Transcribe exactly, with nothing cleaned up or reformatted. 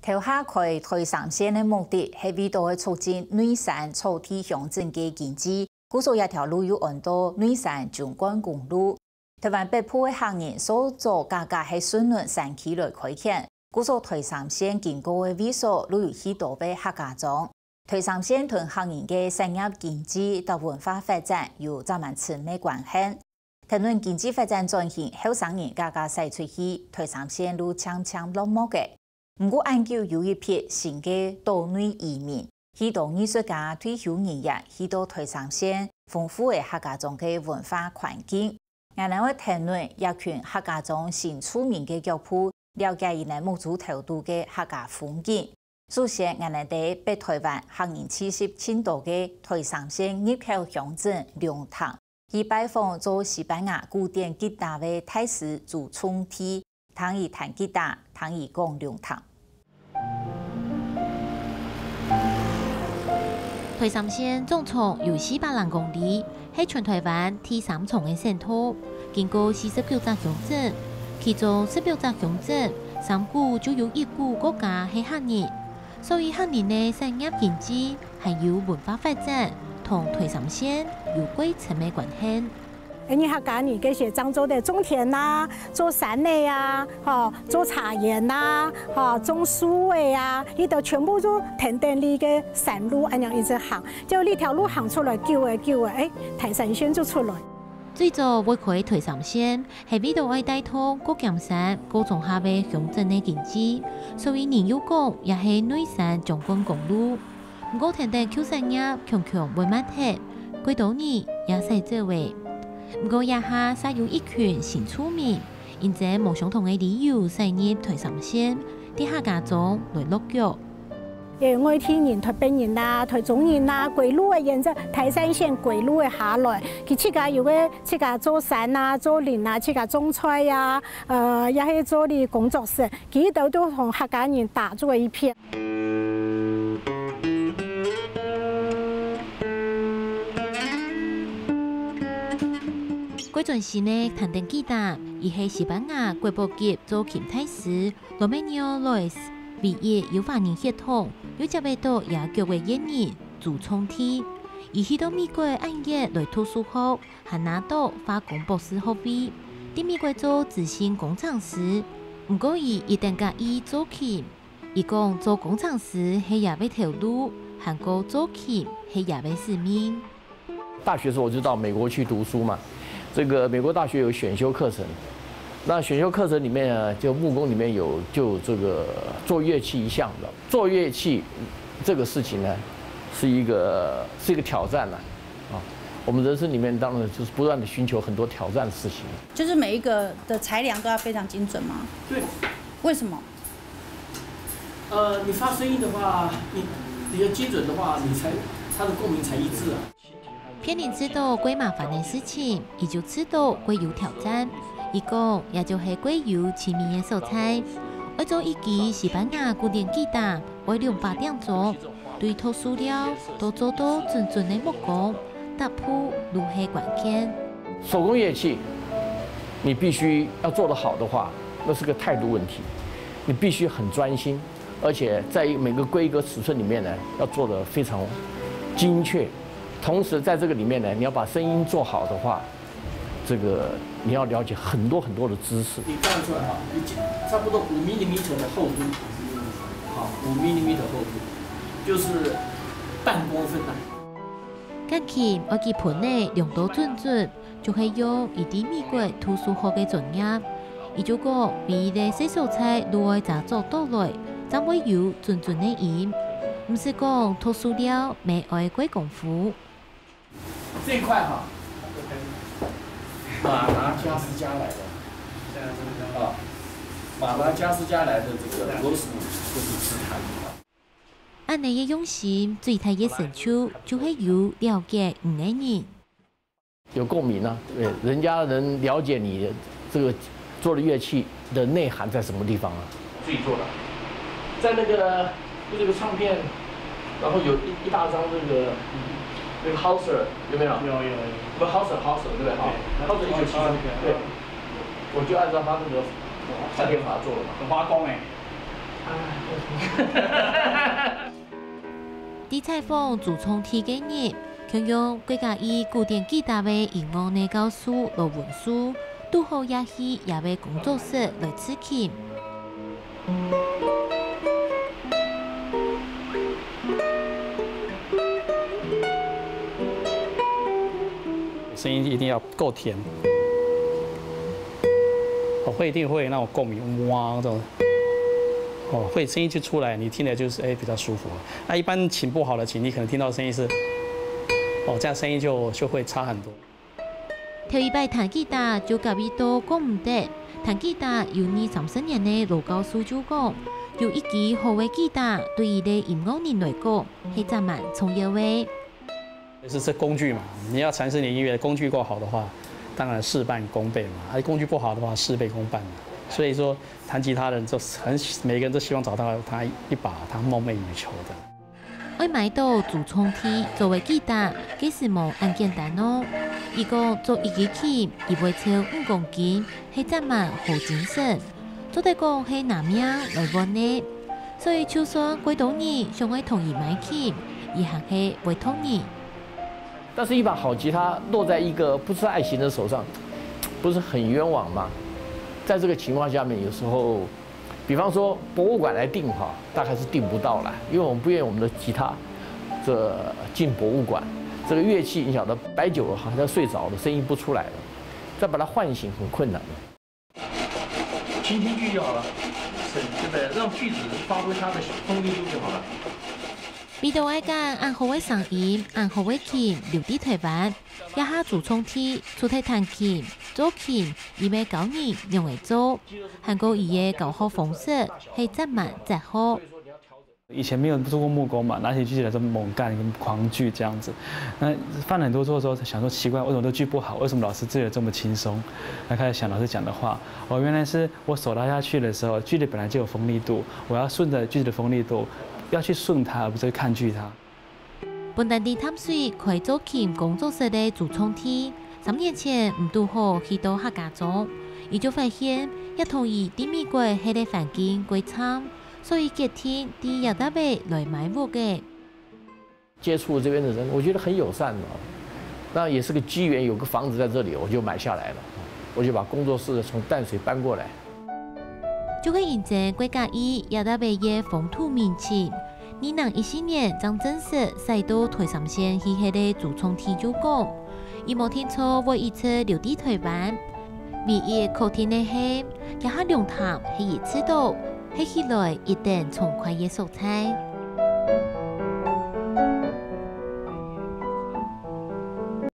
頭下開台三線个目的係為著愛促進內山草地鄉鎮个經濟，故所這條路又安到內山縱貫公路。台灣北部个客人所做價價係順等山區來開墾，故所台三線經過个位所，就有許多个客家庄。 台三線同客人个產業經濟到文化發展有正蠻深个關係。談論經濟發展轉型，後生人價價徙出去，台三線就漸漸落寞个。毋過，恁久有一批新个島內移民，許多藝術家、退休人員去到台三線，豐富个客家庄个文化環境。 𠊎等愛談論這群客家庄新住民个腳步，了解佢等目珠頭堵个客家風景。首先，𠊎等在北台灣客人聚集盡多个台三線入口鄉鎮龍潭，去拜訪做西班牙古典吉他个大師朱重棣，聽佢彈吉他，聽佢講龍潭。 台三線總長有四百零公里，係全台灣第三長个省道，經過四十九隻鄉鎮，其中十六隻鄉鎮，三股就有一股國家係客人，所以客人个產業經濟還有文化發展，同台三線有過深个關係。 𠊎等客家人个時節正做得種田啊，做山仔啊，吼，做茶園啊，吼，種樹仔啊，佢兜全部都跈等這个山路恁樣一直行，就這條路行出來久了久了，欸，台三線就出來。最早會開台三線，係為著愛帶動各兼山、各庄下个鄉鎮个經濟，所以人又講，這係內山縱貫公路。 毋過跈等舊產業強強會慢忒，過多人也徙走了。毋過這下煞有一群新住民，因為無相同个理由徙入台三線，在客家庄來落腳。有外地人、台北人啊、台中人啊，歸路个沿著台三線歸路个下來，佢自家有个自家做山啊、做林啊、自家種菜啊，呃，也係做這工作室，佢兜都同客家人打做一片。 過轉身个彈等吉他，佢係西班牙國寶級鋼琴大師Romenio Lois唯一有華人血統，又接得著這腳个藝人朱重棣。佢去到美國恁遠來讀數學，還拿著化工博士學位，在美國做資深工程師。毋過佢一等合意做琴， 佢講做工程師係這个頭路，還過做琴係這个使命。大學時候我就到美國去讀書嘛，這個美國大學有選修課程，那選修課程裡面呢，就木工裡面有，就有這個做樂器一項的。做樂器這個事情呢，是一個，是一個挑戰啦。啊，我們人生裡面當然就是不斷地尋求很多挑戰的事情。就是每一個的裁量都要非常精準嗎？對。為什麼？ 呃，你發聲音的話，你，你的精準的話，你才，它的共鳴才一致啊。別人知著過麻煩个事情，佢就知著過有挑戰。佢講，這就係過有趣味个所在。愛做一支西班牙古典吉他，愛兩百點鐘，對擇塑料到做到準準个木工， 踏步就係關鍵。手工樂器，你必須要做得好的話，那是個態度問題。你必須很專心，而且在每個規格尺寸裡面呢，要做得非常精確。同時，在這個裡面呢，你要把聲音做好的話，這個你要了解很多很多的知識。你看出來哈，你差不多五 millimeter 的厚度，好，五 millimeter 厚度，就是半公分啊。 鋼琴愛佢歕个量到準準，就係用佢在美國讀數學个專業。佢就講，每一個細所在都愛查找到來，正會有準準个音。毋使講擇塑料乜愛過功夫。這一塊哈，馬達加斯加來的，啊，馬達加斯加來的這個螺絲，就是指彈。 恁仔个用心，最大个成就就係有了解你个人。有共鳴啊，對，人家能了解你的這個做的樂器的內涵在什麼地方啊？自己做的，在那個，就這個唱片，然後有一，一大張那個，那個 Hauser 有沒有？有，有，有。不，Hauser，Hauser，對不對？哈，對，Hauser一九七三，對。我就按照他那個唱片法做的嘛。很花工欸。哎，在採訪朱聰弟个日，共樣國家一古典吉他个音樂系教授羅文素，堵好也去這个工作室來試琴。 聲音一定要夠甜。哦，會一定會有那種共鳴，哇，這種，哦，會聲音就出來，你聽了就是，哎，比較舒服。那一般琴不好的琴，你可能聽到聲音是，哦，這樣聲音就，就會差很多。頭一擺彈吉他就感覺到講毋得，彈吉他有二三十年个羅教授就講，有一支好个吉他對佢个音樂人來講，係真蠻重要个。 就是這工具嘛，你要詮釋你音樂的工具夠好的話，當然事半功倍嘛。啊，工具不好的話，事倍功半嘛。所以說，彈吉他的人就很，每個人都希望找到他一把他夢寐以求的。愛買到朱聰弟做个吉他，其實無恁簡單哦。佢講做一支琴，佢會湊五公斤，係真蠻好精神。 做得講係拿命來換个。所以就算幾多人想愛同佢買琴，佢還係會同意。但是一把好吉他落在一个不知道爱琴的手上，不是很冤枉吗？在这个情况下面，有时候，比方说博物馆来订哈，大概是订不到了，因为我们不愿意我们的吉他这进博物馆，这个乐器你晓得摆久了好像睡着了，声音不出来了，再把它唤醒很困难的。 轻轻句就好了，省这个让句子发挥它的锋利度就好了。為著愛揀恁好个聲音、恁好个琴留在臺灣，這下朱聰弟除忒彈琴、做琴，佢乜教人仰仔做，還過佢个教學方式係節慢節學。以前没有做过木工嘛，拿起锯子来说猛干、狂锯这样子。那犯了很多错之后，才想说奇怪，为什么都锯不好？为什么老师锯得这么轻松？那开始想老师讲的话，哦，原来是我手拉下去的时候，锯子本来就有锋利度，我要顺着锯子的锋利度，要去顺它，而不是看锯它。本旦在淡水開做琴工作室个朱聰弟，三年前毋堵好去到客家庄，佢就發現，這同佢在美國歇个環境過慘， 所以決定在這搭位來買屋个。接觸這邊的人，我覺得很友善哦。那也是個機緣，有個房子在這裡，我就買下來了，我就把工作室從淡水搬過來。就係因為國家一這搭位个風土民情，二零一四年正正式徙到臺三線去歇个朱聰弟就講，佢無定著會一直留在臺灣。唯一確定个係，這下龍潭係佢知道，歇起來一定暢快个所在。